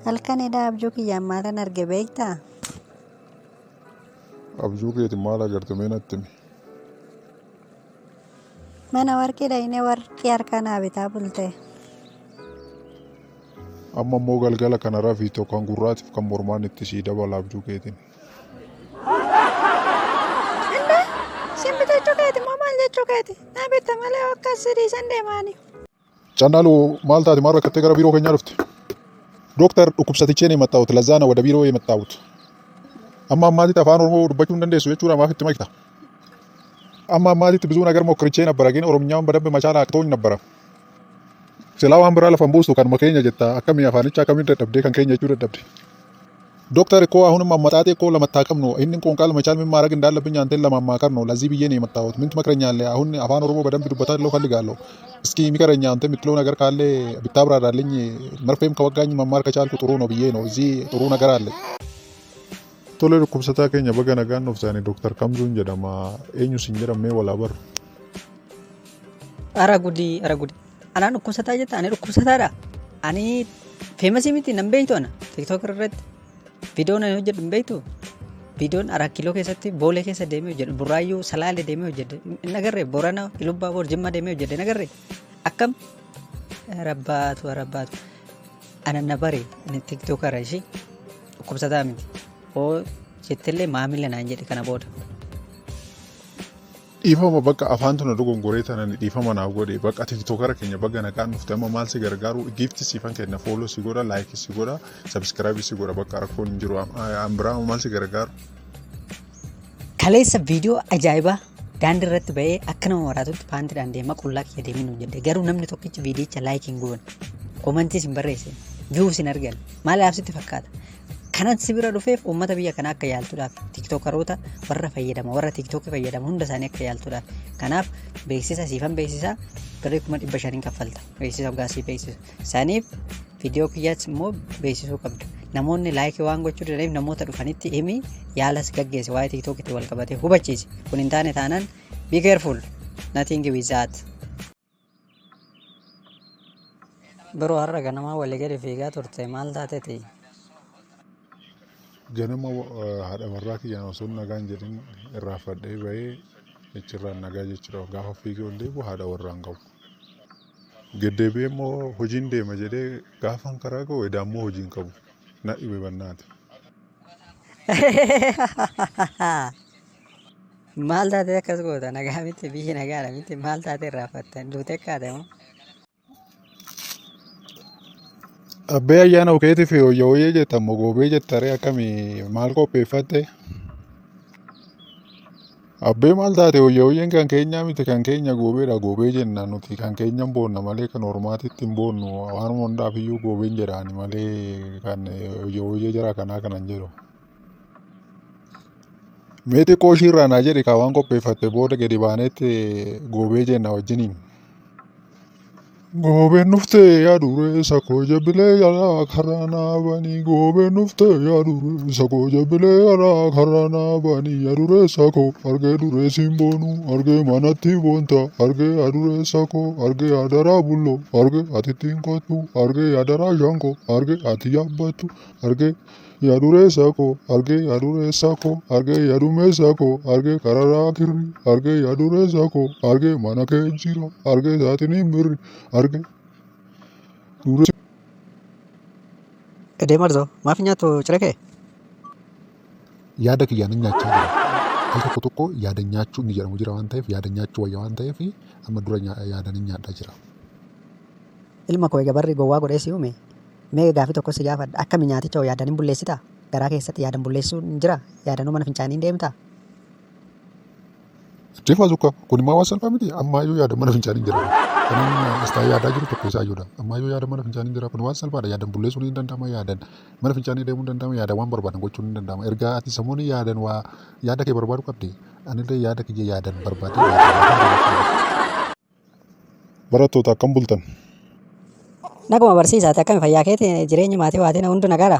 Halkan edaa abjuu kiyyaan maalan arge beektaa? Abjuu keetiin maal agarte mee natti himi. Mana warqii dhaqnee warqii harkaa naa bitaa bulte. Amma immoo galgala kana rafii tokko kan gurraatiif kan mormaan itti sii dabala abjuu keetiin. Inda sin bitachuu keeti moo maal jechuu keeti? Naa bitta malee akkas si dhiisan deemaani. Cannaalu maal taate maal rakkattee gara biiroo keenyaa dhufte? Dooktar dhukkubsatichee ነው የመጣሁት ለዛ ነው ወደ ቢሮ የመጣሁት። Amma ammaatitti afaan Oromoo dubbachuu hin dandeessu jechuudha maaf itti makita? Amma ammaatitti ብዙ ነገር ሞክርቼ ነበረ ግን ኦሮምኛውን በደንብ መቻል አቅቶኝ ነበረ። Silaa waan biraa lafan buustu kanuma keenya jetta akkamii afaanicha akkamiin dadhabdee kan keenya jechuu dadhabde? ዶክተር እኮ አሁንም አመጣጤ እኮ ለመታከም ነው። ይህንን ቋንቋ ለመቻል ምን ማድረግ እንዳለብኝ አንተን ለማማከር ነው። ለዚህ ብዬ ነው የመጣሁት። ምን ትመክረኛለህ? አሁን አፋን ኦሮሞ በደንብ ዱበታለሁ እፈልጋለሁ። እስኪ ምከረኝ፣ አንተ የምትለው ነገር ካለ ብታብራራልኝ። መርፌም ከወጋኝ መማር ከቻልኩ ጥሩ ነው ብዬ ነው። እዚህ ጥሩ ነገር አለ። Tole dhukkubsataa keenya baga nagaan dhuftani Dooktar Kamzuun jedhama. Eenyu sin jedhamee walaa barru? Ara gudii ara gudii. Anaan dhukkubsataa jetta ani dhukkubsataadha. Ani famous miti nan beektu ana TikTok irratti viidiyoon ani hojjedhu hin beektu. Viidiyoon Araa Kiiloo keessatti Boolee keessa deemee hojjedhu Burraayyuu Salaalee deemee hojjedhe hin agarree Boorana Ilubbaabor Jimma deemee hojjedhe hin agarree akkam rabbaatu rabbaatu ana na bari ani TikTokara ishii dhukkubsataa miti hoo jettillee maamila naan jedhe kana booda. Dhiifama bakka afaan tuna dogongoree tanan dhiifama naaf godhe bakka TikTokara keenya baga nagaan dhufte amma maal si gargaaru gift siifan kenna follow si godha like si godha subscribe si godha bakka rakkoon hin jiru an biraa maal si gargaaru. Kaleessa viidiyoo ajaa'ibaa daandii irratti ba'ee akka nama maraatutti paantiidhaan deema qullaa kiyya deemin hojjedhe. Garuu namni tokkichi viidiyicha like hin goone. Commentiis hin barreessine. Views hin arganne. Maal sitti fakkaata? Kanan si bira dhufeef uummata biyya kanaa akka yaaltuudhaaf TikTokaroota warra fayyadama warra TikTokii fayyadamu hunda isaanii akka yaaltuudhaaf. Kanaaf beeksisa siifan beeksisaa birrii 500,000 kaffalta. Beeksisa hoggaasii beeksisu. Saniif viidiyoo kiyyaas immoo beeksisuu qabda. Namoonni like waan gochuu danda'aniif namoota dhufanitti himi yaalas gaggeesse waa'ee TikTokitti wal qabatee hubachiisi. Kun hin taane taanaan be careful. Nothing with that. Biroo har'a ganamaa walii gadi fiigaa turte maal taateeti? Ganama haadha warraa kiyyaan osoo nagaan jedhin irraa fadhee bahee achirraan nagaa jechuudha. Gaafa fiigee ol deebi'u haadha warraa hin qabu. Deddeebi'ee immoo hojiin deema jedhee gaafan karaa ga'u edaa immoo hojii hin qabu. Na dhibe bannaati. Maal taatee akkas goota? Nagaa miti biyyi nagaadha miti maal taatee irraa duutee kaate moo? Abbee ayyaana okeetiif hooyya hooyyee jetta moo goobee jetta ree akkamii maal qopheeffatte? Abbee maal taate hooyya hooyyeen kan keenyaa miti kan keenya goobeedha goobee jenna nuti kan keenya hin boonna malee kan ormaatitti hin boonnu waanuma hundaaf iyyuu goobeen jedhaani malee kan hooyya hooyyee jara kanaa kanan jedhu. Mee xiqqoo ishiirraa naa jedhi kaa waan qopheeffatte booda gadi baaneetti goobee jenna wajjiniin. Goobeen dhufte yaa dureessa koo jabbilee jalaa karaa naa banii. Goobeen dhufte yaa dureessa koo jabbilee jalaa karaa naa banii. Yaa dureessa koo argee dureessi hin boonu argee manatti boonta argee yaa dureessa koo argee adaraa bulloo argee atitti hin kottu argee adaraa shankoo argee ati yaabbattu argee yaa dureessa koo argee yaa dureessa koo argee yaa dumeessa koo argee kararaa kirri argee yaa dureessa koo argee mana kee jira argee saaxiniin birri argee dureessa. Edee marzoo maaf nyaattu ciree kee? Yaada kiyyaan hin nyaachaa jira. Al tokko tokko yaada nyaachuu inni jedhamu jira waan ta'eef yaada nyaachuu wayya waan ta'eef amma dura yaadan hin nyaadhaa jira. Ilma koo egaa barri gowwaa godhee si uume mee gaafii tokko si gaafadha akkami nyaaticha hoo yaadan hin bulleessitaa? Garaa keessatti yaadan bulleessuun hin jiraa? Yaadanuu mana fincaanii hin deemtaa? Jefa zukka kun immoo waan salphaa miti ammaayyuu yaada mana fincaanii jira. Kan inni as taa'ee yaadaa jiru tokko isaayyuudha. Ammaayyuu yaada mana fincaanii jira kun waan salphaadha yaadan bulleessuun ni danda'ama yaadan mana fincaanii deemuun ni danda'ama yaadan waan barbaadan gochuun ni danda'ama. Ergaa ati sammuun yaadan waa yaada kee barbaadu qabdi. Anillee yaada kiyya yaadan barbaadee yaadan waa hunda gochuu. Barattoota akkam bultan? Naguma barsiisaati akkami fayyaa keeti jireenyi maatii waatiin hundi nagaadha?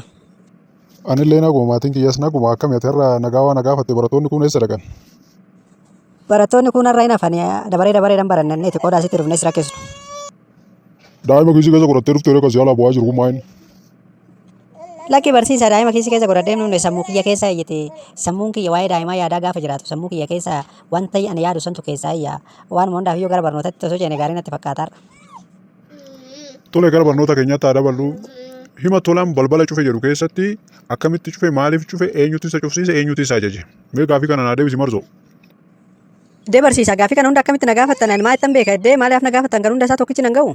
Anillee naguma maatiin kiyyas naguma akkami ati har'a nagaa waan gaafatte barattoonni kun eessa dhaqan? Barattoonni kun har'a hin hafan dabaree dabareedhaan baranneeti qooda asitti dhufnes rakkisnu. Daa'ima kiisii keessa godhattee dhuftee reekas yaalaa bu'aa jiru kun maa inni? Lakki barsiisaa, daa'ima kiisii keessa godhadhee nuun sammuu kiyya keessa iyyite. Sammuun kiyya waa'ee daa'imaa yaadaa gaafa jiraatu sammuu kiyya keessa wanta ani yaadu santu keessaa iyya. Waanuma hundaaf iyyuu gara barnootatti osoo ceene gaarii natti fakkaata. Tole, gara barnoota keenyaatti haa daballu. Hima "Tolaan balbala cufe" jedhu keessatti akkamitti cufe, maaliif cufe, eenyutu isa cufsiise, eenyutu isa ajaje? Mee gaafii kana naa deebisi, Marzoo. Iddee barsiisaa, gaafii kana hunda akkamitti na gaafattan? Ani maa ittan beeka? Iddee maaliif na gaafattan? Kan hunda isaa tokkichi nan ga'u.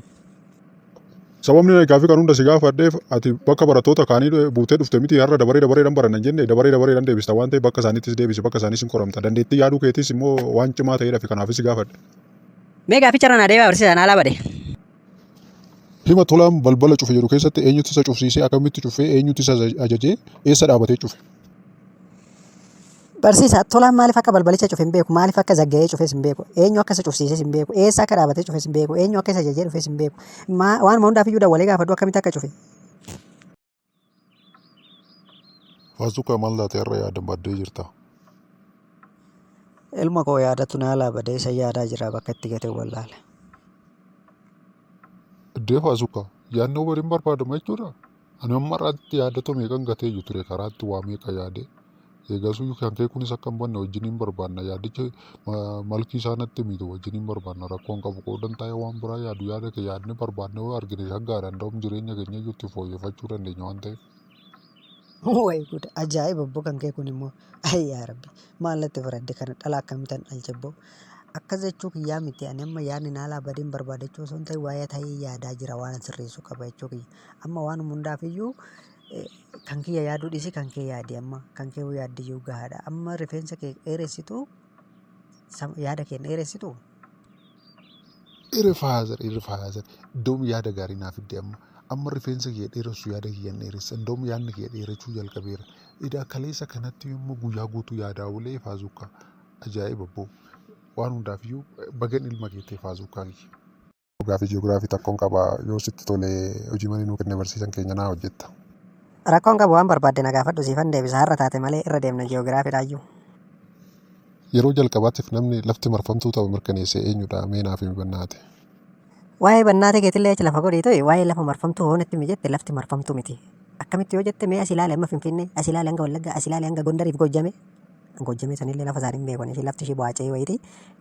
Sababni ani gaafii kana hunda si gaafadheef ati bakka barattoota kaanii buutee dhufte miti. Har'a dabaree dabareedhaan baranna hin jenne, dabaree dabareedhaan deebista waan ta'eef bakka isaaniittis deebisi, bakka isaanis hin qoramta. Dandeettii yaaduu keetis immoo waan cimaa ta'eedha fi kanaafis si gaafadhe. Mee gaaficha irra naa deebi'aa barsiisaa, naa laabade. Hima "Tolaan balbala cufe" jedhu keessatti eenyutu isa cufsiisee, akkamitti cufee, eenyutu isa ajajee, eessa dhaabatee cufe? Barsiisaa, Tolaan maaliif akka balbalicha cufe hin beeku, maaliif akka zagga'ee cufes hin beeku, eenyu akka isa cufsiises hin beeku, eessa akka dhaabatee cufes hin beeku, eenyu akka isa ajajee dhufes hin beeku. Waanuma hundaaf iyyuu dawwalee gaafadhu akkamitti akka cufe. Faasukaa, maal taate? Har'a yaadan baddee jirta. Ilma koo yaadatu naa laabadee isa yaadaa jira, bakka itti gate wallaale. Iddee Faasukaa, yaadni waliin barbaadama jechuudha. Ani amma har'aatti yaadatu meeqan gatee jiru ture, karaatti waa meeqa yaade. Eegasuu kan kee kunis akka hin banne wajjiniin barbaanna. Yaadicha malkii isaa natti himitu, wajjiniin barbaanna, rakkoon qabu. Qoodan taa'ee waan biraa yaadu, yaada kee yaadni barbaanne yoo argine shaggaadhaan da'um jireenya keenya iyyuu itti fooyyeffachuu dandeenya waan ta'eef. Way gud, ajaa'iba obbo kan kee kun immoo, ayyaa rabbi, maal natti faradde kana, dhala akkamitan dhalche? Akkas jechuu kiyyaa miti. Ani amma yaadni naalaa badeen barbaadachuu osoo hin ta'in waa'ee ta'ee yaadaa jira, waan sirreessu qaba jechuu kiyya. Amma waan hundaaf iyyuu kan kiyya yaaduu dhiisi, kan kee yaadi. Amma kan kee yoo yaadde iyyuu gahaadha. Amma rifeensa kee dheeressitu, yaada kee dheeressitu. Ire father, ire father, iddoon yaada gaarii naaf fidde amma. Amma rifeensa kiyya dheeressu, yaada kiyya hin dheeressa. Iddoon yaadni kiyya dheerachuu jalqabeera. Idaa kaleessa kanatti immoo guyyaa guutuu yaadaa oolee, Faazukaa. Ajaa'iba boo. Waan hundaaf iyyuu bagan ilma keettee, Faazukaa kiyya. Gaafii ji'oogiraafii tokkoon qaba, yoo sitti tole hojii manee nuu kenne barsiisan keenya naa hojjetta. Rakkoon qabu, waan barbaadde na gaafadhu, siifan deebisa. Har'a taate malee irra deemna ji'oogiraafiidhaayyuu. Yeroo jalqabaatiif namni lafti marfamtuu ta'u mirkaneesse eenyudha? Mee naaf himi bannaate. Waa'ee bannaatee keetillee achi lafa godhii ta'e, waa'ee lafa marfamtuu hoonatti himi jette, lafti marfamtuu miti. Akkamitti yoo jette, mee as ilaali amma Finfinnee, as ilaali hanga Wallaggaa, as ilaali hanga Gondariif Gojjame. Gojjamee sanillee lafa isaanii hin beekan. Ishee lafti ishee bu'aa ce'ee wayiiti.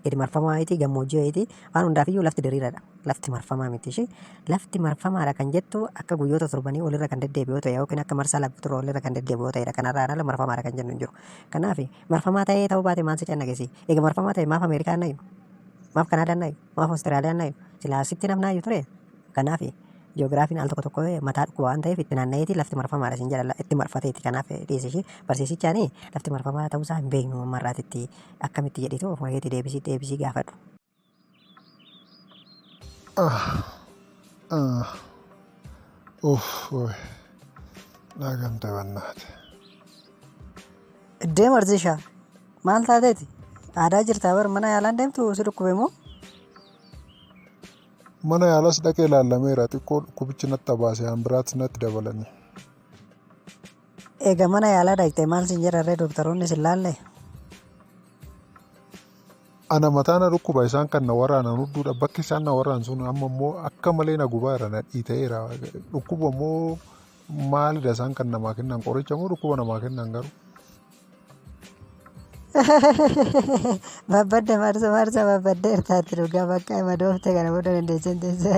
Gadi marfamaa wayiiti, gammoojjii wayiiti. Waan hundaaf iyyuu lafti diriiraadha. Lafti marfamaa miti ishee. Lafti marfamaadha kan jettu akka guyyoota torbanii olirra kan deddeebi'u ta'e yookiin akka marsaa lafti olirra kan deddeebi'u ta'edha. Kanarraa ala marfamaadha kan jennu hin jiru. Kanaaf marfamaa ta'ee ta'uu baate maal si cannaqesi? Egaa marfamaa ta'e maaf Ameerikaan nayu? Maaf Kanaadaan nayu? Maaf Awustiraaliyaan nayu? Silaa sitti nafnaayu ture. Kanaaf ji'oogiraafiin al tokko tokko mataa dhukkuba waan ta'eef itti naanna'eeti lafti marfamaadha siin jedha, itti marfateeti. Kanaaf dhiisi ishee barsiisichaani lafti marfamaa ta'uusaa hin beeknu amma irraatitti akkamitti jedhitu ofuma keetii deebisii deebisii gaafadhu. Ah, ah, uff, naa gamte bannaate. Iddee marzishaa, maal taateeti? Aadaa jirtaa bar, mana yaalaan deemtu, si dhukkube moo? Mana yaalas dhaqee ilaallameera, xiqqoo dhukkubichi natti abaase, aan biraatti natti dabalani. Egaa mana yaalaa dhaqxee maal siin jedharree dooktaroonni sin laalle? Ana mataa na dhukkuba, isaan kan na waraanan hudduudha, bakki isaan na waraanan sun amma immoo akka malee na gubaara, na dhiita'eera. Dhukkuba immoo maalidha isaan kan namaa kennan, qoricha moo dhukkuba namaa kennan garuu? Babbadda marsa marsa, babbadda irtaatti dhugaa bakka madoofte kana booda dandeessee teesse.